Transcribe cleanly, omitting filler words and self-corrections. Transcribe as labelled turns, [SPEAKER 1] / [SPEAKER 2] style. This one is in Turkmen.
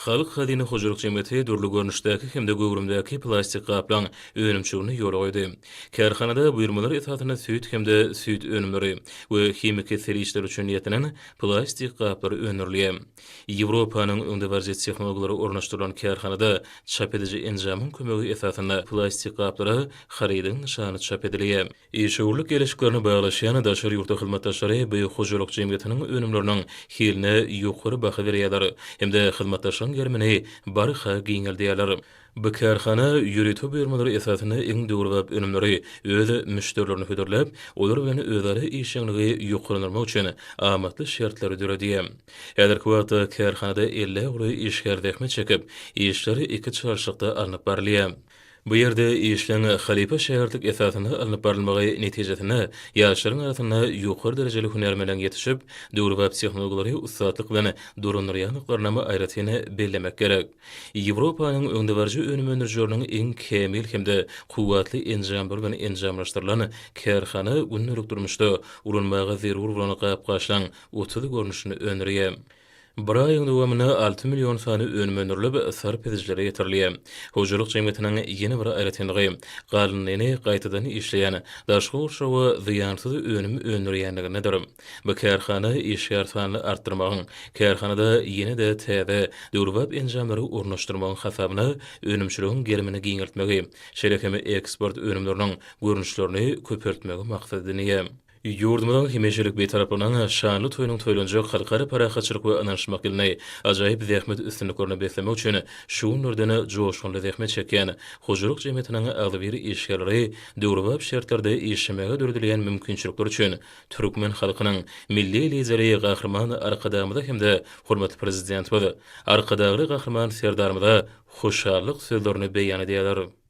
[SPEAKER 1] Halk Hazyna hojalyk jemgyýeti dürli görnüşdäki hem-de göwrümdäki plastik gaplaň önümçiligini ýola goýdy. Kärhanada buýurmalar esasynda süýt hem-de süýt önümleri we himiki serişdeler üçin niýetlenen plastik gaplar öndürilýär. Ýewropanyň öňdebaryjy tehnologiýalary ornaşdyrylan kärhanada çap ediji enjamyň kömegi esasynda plastik gaplara harydyň nyşany çap edilýär. Işewürlik geleşiklerini baglaşýan daşary ýurtly hyzmatdaşlary bu hojalyk jemgyýetiniň önümleriniň hiline ýokary baha berýärler hem-de hyzmatdaşlygyň gerimini barha giňeldýärler. Bu kärhana ýörite buýurmalar esasynda iň döwrebap önümleri öz müşderilerine hödürläp, olar bilen özara işjeňligi ýokarlandyrmak üçin amatly şertleri döredýär. Häzirki wagtda kärhanada ellä golaý işgär zähmet çekip, işler iki çalşykda alnyp barylýar. Bu ýerde işleň halypa-şägirtlik esasynda alnyp barylmagy netijesinde ýaşlaryň arasynda ýokary derejeli hünärmenleriň ýetişip, döwrebap tehnologiýalary ussatlyk bilen dolandyrýandyklarynam aýratyn bellemek gerek. Ýewropanyň öňdebaryjy önüm öndürijileriniň iň kämil hem-de kuwwatly enjamlary bilen enjamlaşdyrylan kärhana gündelik durmuşda ulanmaga zerur bolan gap-gaçlaryň 30 görnüşini öndürýär. Bir aýyň dowamynda 6 million sany önüm öndürilip, sarp edijilere ýetirilýär. Hojalyk jemgyýetiniň ýene bir aýratynlygy, galyndyny gaýtadan işleýän, daşky gurşawa zyýansyz önüm öndürýänligindedir. Bu kärhana işgär sanyny artdyrmagyň, kärhanada ýene-de täze, döwrebap enjamlary ornaşdyrmagyň hasabyna önümçiligiň gerimini giňeltmegi, şeýle hem eksport önümleriniň görnüşlerini köpeltmegi maksat edinýär. Ýurdumyzyň hemişelik Bitaraplygynyň şanly toýunyň toýlanjak Halkara parahatçylyk we ynanyşmak ýylyny ajaýyp zähmet üstünliklerine beslemek üçin şu günlerden joşgunly zähmet çekýän hojalyk jemgyýetiniň agzybir işgärleri döwrebap şertlerde işlemäge döredilýän mümkinçilikler üçin türkmen halkynyň Milli Lideri Gahryman Arkadagymyza hem-de hormatly Prezidentimiz Arkadagly Gahryman Serdarymyza hoşallyk sözlerini beýan edýärler.